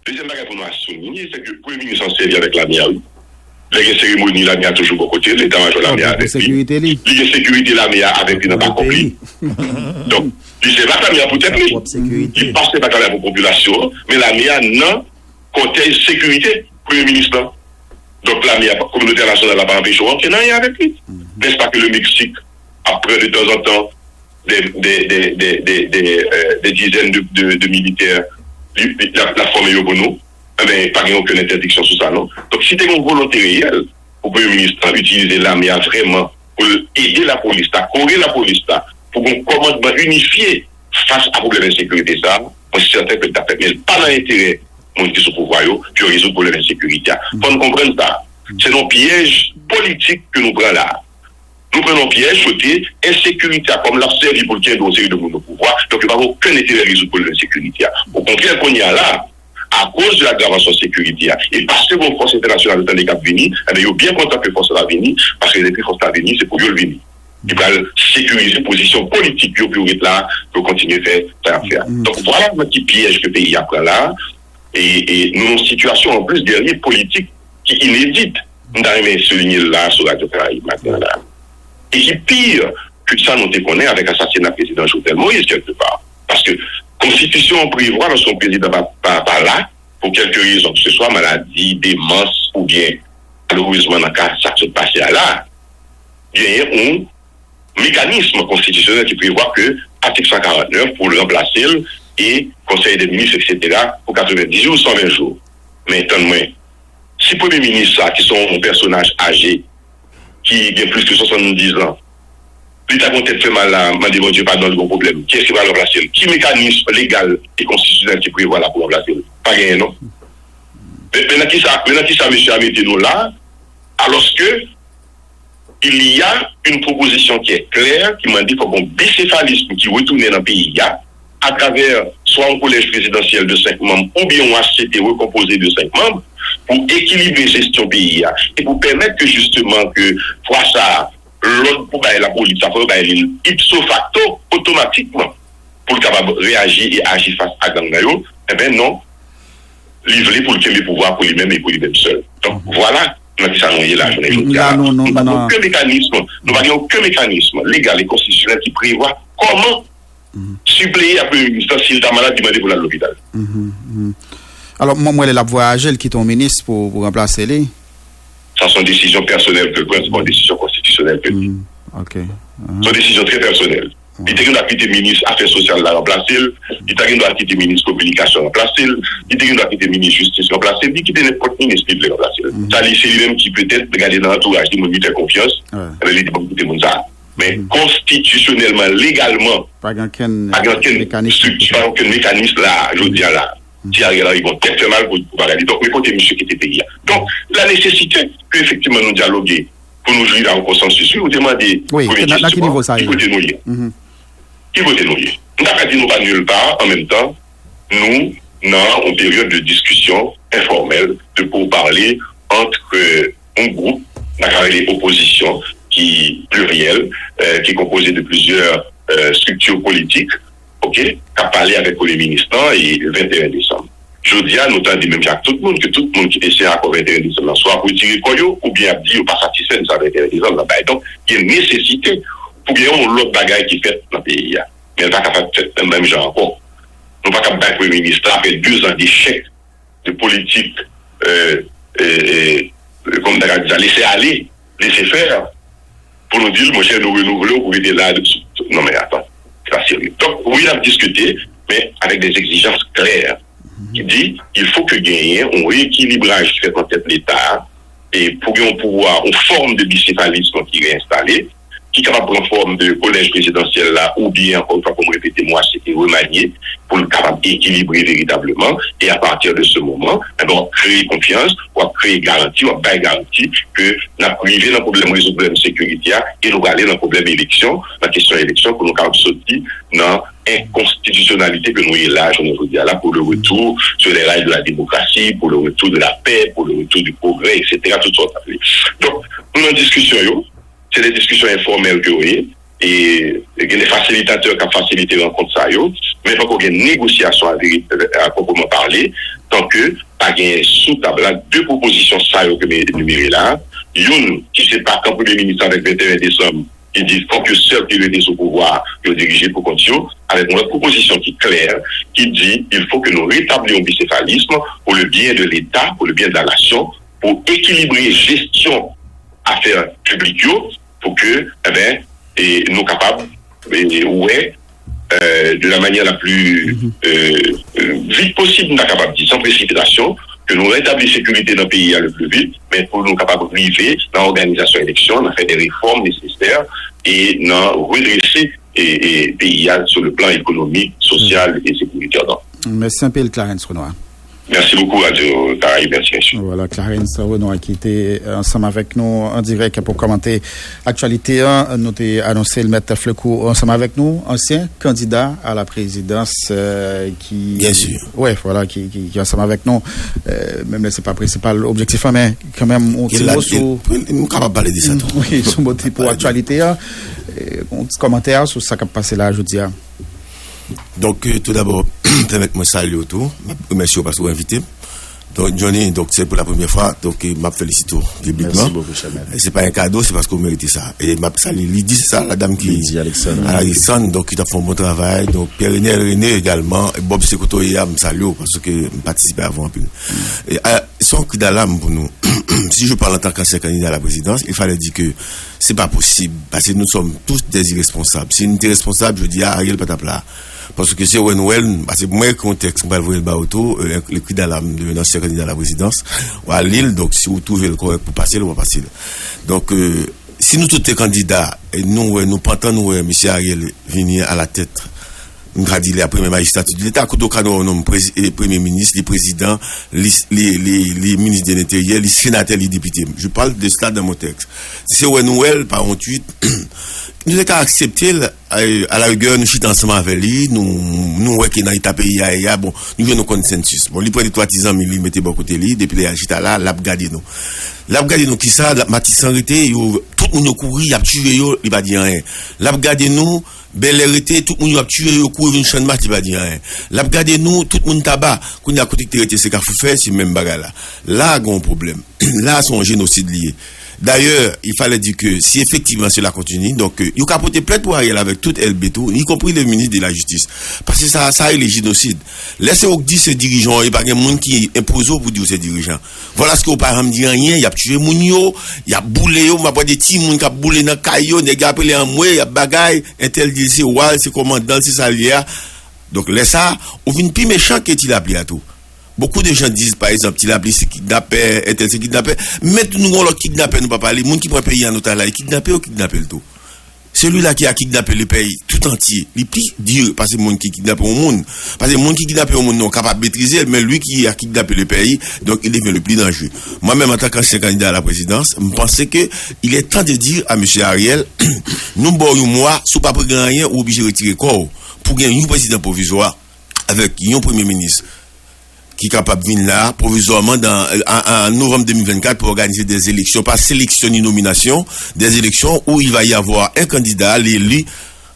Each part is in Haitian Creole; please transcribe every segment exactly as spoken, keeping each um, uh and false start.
Dezyèm bagay pou nou asouliye, se ke premye minis lan sèvi avèk lame a, wi. Lè gen seremoni, lame a toujou bò kote l, eta majò lame a avèk li. Li gen sekirite lame a avèk li nan bakòp li. Donk, li sèvi ak lame a pou tèt li. Li pa sèvi ak lame a pou popilasyon an, men lame a nan kòtèj sekirite premye minis lan. Donk, lame a, kominote entènasyonal la pa anpeche w rantre nan anyen avèk li. Nèspa ke le Mexique ap pran de tanzantan de, de, de, de, de, de, euh, de dizèn de, de, de militè, li, li, l ap, l ap fòme yo pou nou. Enben, pa gen okenn entèdiksyon sou sa, non. Donk, si te gen yon volonte reyèl pou premye minis lan itilize lame a vrèman pou l ede lapolis la, kore lapolis la, pou gen yon kòmandman inifye fas a pwoblèm ensekirite sa a, mwen sèten ke l t ap fèt. Men l pa nan enterè moun ki sou pouvwa yo pou yo rezoud pwoblèm ensekirite a. Fò n konprann sa. Se yon pyèj politik ke nou pran la a. Nou pran yon pyèj kote ensekirite a, kòm l ap sèvi pou l kenbe yon seri de moun nan pouvwa, donk yo pa gen okenn enterè rezoud pwoblèm ensekirite a. Okontrè, kounye a la, akoz de agravasyon sekirite a, e paske gen yon fòs entènasyonal yo tande k ap vini, enben, yo byen kontan ke fòs la vini, paske depi fòs la vini, se pou yo l vini. Li pral sekirize pozisyon politik yo pou yo ret la, pou yo kontinye fè sa y ap fè a. Donk, vwala nan ki pyèj ke peyi a pran la, e, e nou nan yon sitiyasyon, anplis, dènye politik ki inedit. M ta renmen soulinye l la sou Radyo Karayib maten an la. E ki pi ke sa nou te konnen avèk asasina prezidan Jovenel Moïse, kèlkepa. Paske konstitisyon an prevwa, lòske yon prezidan pa, pa, pa la, pou kèlke rezon ke se swa, maladi, demans, oubyen, malerezman, nan ka sa k sot pase a la, genyen yon mekanis konstitisyonèl ki prevwa ke atik san karant nèf pou l ranplase l e konsèy dè minis, etsetera, pou katrevenndizwit jou, san ven jou. Men tann mwen, si premye minis sa, ki se yon pèsonaj aje, ki gen plis ke swasanndizan, li ta gen yon tèt fè mal la, mande Bondye padon, li gen yon pwoblèm, kiyès ki pral ranplase l? Ki mekanis legal e konstitisyonèl ki prevwa la pou ranplase l? Pa genyen, non. Men, men nan kisa, men nan kisa mesye a mete nou la, alòske il y a une proposition qui est claire, ki mande fòk yon bisefalism ki retounen nan peyi a, atravè swa yon kolèj prezidansyèl de senk manm oubyen yon H C T rekonpoze de senk manm, pou ekilibre jesyon peyi a e pou pèmèt ke jisteman ke fwa sa a, lòd pou bay lapolis la, fò yo bay li l ipso facto, otomatikman, pou l kapab reyaji e aji fas a gang nan yo, enben non, li vle pou l kenbe pouvwa pou li menm e pou li menm sèl. Donk, vwala nan kisa nou ye la jounen jodi a la. Nou pa gen okenn mekanis, nou pa gen okenn mekanis legal e konstitisyonèl ki prevwa kòman sipleye a premye minis lan, si l ta malad, li mande pou l al lopital. Alò, mwen, mwen wè l ap vwayaje, l kite yon minis pou, pou ranplase li. Sa se yon desizyon pèsonèl ke l pran, se pa yon desizyon konstitisyonèl ke l pran. Se yon desizyon trè pèsonèl. Li te gen dwa kite minis afè sosyal la ranplase l, li ta gen dwa kite minis kominikasyon ranplase l, li te gen dwa kite minis jistis ranplase l, li kite nenpòt minis li vle ranplase l. Sa li, se li menm ki petèt gade nan antouraj li moun li fè konfyans, ebyen li di bon kite moun sa. Men konstitisyonèlman, legalman, pa gen okenn estrikti, pa gen okenn mekanis la a, jodi a la a. Ti Ariel Henry gon tèt fè mal pou, pou bagay li. Donk, men kote misye kite peyi a. Donk, la nesesite ke efektivman nou dyaloge, pou nou rive a yon konsansis. Wi, ou te mande premye kesyon an, ki kote nou ye? Ki kote nou ye? M ta ka di nou pa nil pa, an menm tan, nou nan yon peryòd de diskisyon enfòmèl, de pourparlers entre yon gwoup, n a ka rele opozisyon, ki pliryèl, ki konpoze de plizyè estrikti politik, oke, k ap pale avèk premye minis lan e venteyen desanm. Jodi a, nou tande menm jan ak tout moun, ke tout moun ki te siyen akò venteyen desanm nan, swa ap retire kò yo, oubyen ap di yo pa satisfè de sa venteyen desanm nan bay. Donk, gen nesesite pou gen yon lòt bagay ki fèt nan peyi a. Men l pa ka fèt menm jan ankò. Nou pa ka bay premye minis la, apre de zan dechèk de politik, euh, euh, euh, kòman ta ka di sa, lese ale, lese fè, pou nou di l, monchè, nou renouvle w pou rete la. Non, men atan, se pa serye. Donk, wi, n ap diskite, men avèk de egzijans klè ki di, il faut que genyen yon rekilibraj ki fèt nan tèt Leta a, e pou gen yon pouvwa, yon fòm de bisefalism ki reenstale, ki kapab pran fòm de kolèj prezidansyèl la, oubyen, ankò yon fwa, pou m repete mo a, se te remanye, pou l kapab ekilibre veritableman, e apati de se moman, enben, w ap kreye konfyans, w ap kreye garanti, w ap bay garanti ke n ap rive nan pwoblèm, rezoud pwoblèm sekirite a, e nou prale nan pwoblèm eleksyon, nan kesyon eleksyon, pou nou kapab soti nan enkonstitisyonalite ke nou ye la, jounen jodi a la, pour le retour sur les rails de la démocratie, pour le retour de la paix, pour le retour du progrès, etsetera, tout sa w ta vle. Donk, nou nan diskisyon yo, se de diskisyon enfòmèl ke yo ye, e gen de fasilitatè k ap fasilite rankont sa yo, men poko gen negosyasyon a veri-, a pwopreman pale, Tanke pa genyen sou tab la de pwopozisyon sa yo ke m enimere la, youn ki se pa kan Premye Minis avèk venteyen desanm ki di fòk yo sèl ki rete sou pouvwa a, yo dirije pou kont yo, avèk yon lòt pwopozisyon ki klè, ki di il faut que nous rétablissons un bicéphalisme pour le bien de l'État, pour le bien de la nation, pou ekilibre jesyon afè piblik yo, pou ke, enben, e nou kapab, e, wè, euh, de la manière la plus euh, euh, vite possible, m ta kapab di, sans précipitation, ke nou retabli sekirite nan peyi a le plus vite, men pou nou kapab rive nan òganizasyon eleksyon, nan fè de refòm nesesè e nan redrese e, e peyi a sou le plan ekonomik, sosyal e sekiritè. Donk, Mèsi anpil, Clarens Renois. Mèsi bokou, Radio Karayib, mèsi mesye. Vwala, Clarens Renois ki te ansanm avèk nou an dirèk pou kòmante aktyalite an. Nou te anonse l, Mèt Flecourt ansanm avèk nou, ansyen kandida a la prezidans ki. Byen si. Wi, vwala, ki, ki, ki ansanm avèk nou. Menm lè se pa prensipal objektif lan, men kanmenm, yon ti mo sou. Nou kapab pale de sa tou. Wi, sou mo ti pou aktyalite an. Yon ti kòmantè sou sa k ap pase la jodi a. Donk, tou dabò, pèmèt mwen salye w tou. M ap remèsye w paske w envite m. Donk, Johnny, donk, se pou la premyè fwa, donk, m ap felisite w piblikman. Se pa yon kado, se paske w merite sa. E m ap salye Lidi, se sa, la dam ki. Lidi Alexandre. Alexandre, donk, ki t ap fè yon bon travay. Donk, Pierre Renel René egalman. Bob, se kote w ye a, m salye w, paske m patisipe avè w anpil. E, a, se yon kri dalam pou nou. Si je parle en tant qu'ancien candidat à la présidence, il fallait dire que c'est pas possible, parce que nous sommes tous des irresponsables. Si nou te responsab, jodi a, Ariel pa t ap la. Paske se wè nou wè l, paske mwen ekri yon tèks, mwen pral voye l ba w tou, le cri d'alarme de l'ancien candidat à la présidence, w a li l, donk si w twouve l kòrèk pou pase l, w a pase l. Donk, si nou tout te kandida, e nou wè, nou pantan nou wè mesye Ariel vini a la tèt, m ka di li a premye majistra di Leta, kote w ka wè yon nonm premye minis, li prezidan, li, li, li, li minis de lenteryè, li senatè, li depite. Je parle de cela dans mon texte. Se wè nou wè l pa yon twit, nou te ka aksepte l, a la rigè, nou chita ansanm avè li, nou, nou wè ke nan eta peyi a ye a, bon, nou jwenn yon konsensis. Bon, li pran de twa ti zanmi li mete bò kote li, depi lè y al chita la, l ap gade nou. L ap gade nou kisa, l ap Matisan rete, yo, tout moun yo kouri, y ap tiye yo, li pa di anyen. L ap gade nou, Bèlè rete, tout moun yo ap tiye yo, kouri vin Channmas, li pa di anyen. L ap gade nou, tout moun Taba, kounye a kote ki te rete se Kafou Fè, se menm bagay la. La gen yon pwoblèm. La se yon jenosid li ye. Dayè, il fallait dire que si effectivement cela continue, donk, yo ka pote plent pou Ariel avèk tout L B tou, y compris le ministre de la Justice. Paske sa, sa rele jenosid. Lè se ou k di se dirijan w ye, pa gen moun ki enpoze w pou di w se dirijan. Vwala ske ou pa janm di anyen, y ap tiye moun yo, y ap boule yo, m ap wè de timoun k ap boule nan kay yo, nèg yo ap rele anmwe, y ap bagay, entèl di l se wa l, se kòmandan l, se sa l ye a. Donk lè sa, ou vin pi mechan ke Ti Lapli a tou. Beaucoup de gens disent, par exemple, Ti Lapli se kidnapè, entèl se kidnapè. Men tou nou gen yon lòt kidnapè nou pa pale, moun ki pran peyi a an otaj la, e kidnape yo kidnape l tou. Celui-là qui a kidnappé le pays tout entier, li pi dir pase moun ki kidnape yon moun. Pase moun ki kidnape yon moun, nou kapab metrize l, men lui qui a kidnappé le pays, donc il devient le plus dangereux. Mwen menm, antan ke ansyen kandida a la prezidans, m panse ke il est temps de dire à mesye Ariel, nou ba w yon mwa, si w pa regle anyen, ou oblije retire kò w pou gen yon prezidan pwovizwa avèk yon premye minis ki kapab vin la pwovizwaman dan, an, an novanm de mil vennkat pou òganize des élections, pas sélection ni nomination, des élections où il va y avoir un candidat, l'élu,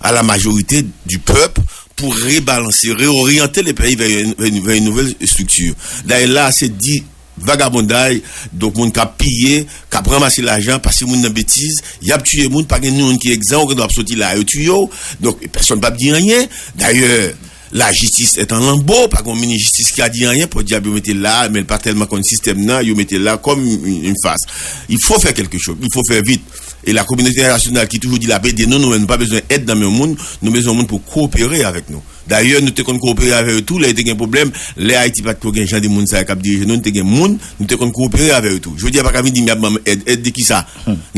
à la majorité du peuple pour rebalanse, reoryante le peyi vè, vè, vè yon nouvèl estrikti. Dayè la, se di vagabonday, donk moun k ap piye, k ap ranmase lajan, pase moun nan betiz, y ap tiye moun, pa gen moun ki egzan, ou gen dwa ap soti la, yo tiye w, donk pèsonn p ap di anyen. Dayè, lajistis est en lambeaux, pa gen yon minis jistis ki ka di anyen, pòdyab yo mete l la, men l pa tèlman konn sistèm nan, yo mete l la kòm yon, yon fas. Il faut faire quelque chose, il faut faire vite. E la kominote entènasyonal ki toujou di l ap ede nou, nou menm nou pa bezwen èd nan men yon moun, nou bezwen yon moun pou kowopere avèk nou. Dayè, nou te konn kowopere avè yo tou, lè yo te gen pwoblèm, lè Ayiti pa t ko gen jan de moun sa yo k ap dirije nou, nou te gen moun, nou te konn kowopere avè yo tou. Jodi a pa ka vin di m y ap ban m èd, èd de kisa?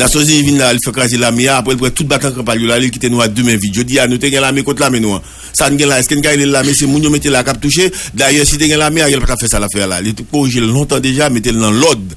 Nasyonzini vin la, li fè kraze lame a, apre l pran tout batann kanpay yo l ale, li kite nou ak de men vid. Jodi a, nou te gen lame, kot lame nou an? Sa n gen la, èske n ka rele l lame? Se moun yo mete la k ap touche. Dayè, si te gen lame, Ariel pa t ap fè sa l ap fè a la. Li t ap korije l lontan deja, mete l nan lòd.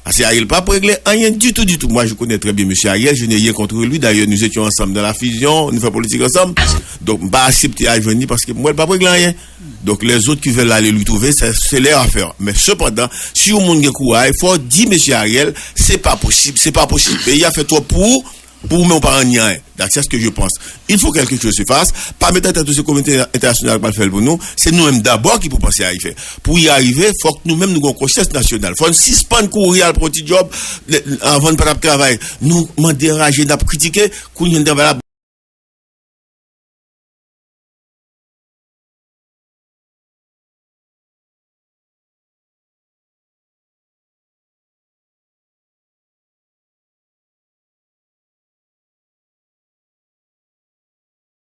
Paske Ariel p ap regle anyen ditou, ditou. Moi, je connais très bien mesye Ariel, je n'ai rien contre lui. D'ailleurs, nous étions ensemble dans la fusion, nou fè politik ansanm. Donk, m pa aksepte al jwenn li paske m wè l p ap regle anyen. Donc, les autres qui veulent aller lui trouver, c'est, c'est leur affaire. Men sepandan, si yon moun gen kouraj, fò w di mesye Ariel, se pa posib, se pa posib. Peyi a fè twòp pou ou, Pou ou menm ou pa rann ni anyen. That's just que je pense. Il faut quelque chose se fasse. Pa met nan tèt ou se kominote entènasyonal k pral fè l pou nou. Se nou menm dabò ki pou panse a y fè. Pou y arive, fòk nou menm nou gen yon konsyans nasyonal. Fò n sispann kouri al pran yon ti djòb. Anvan n pa t ap travay. Nou mande anraje, n ap kritike. Kounye a n travay la,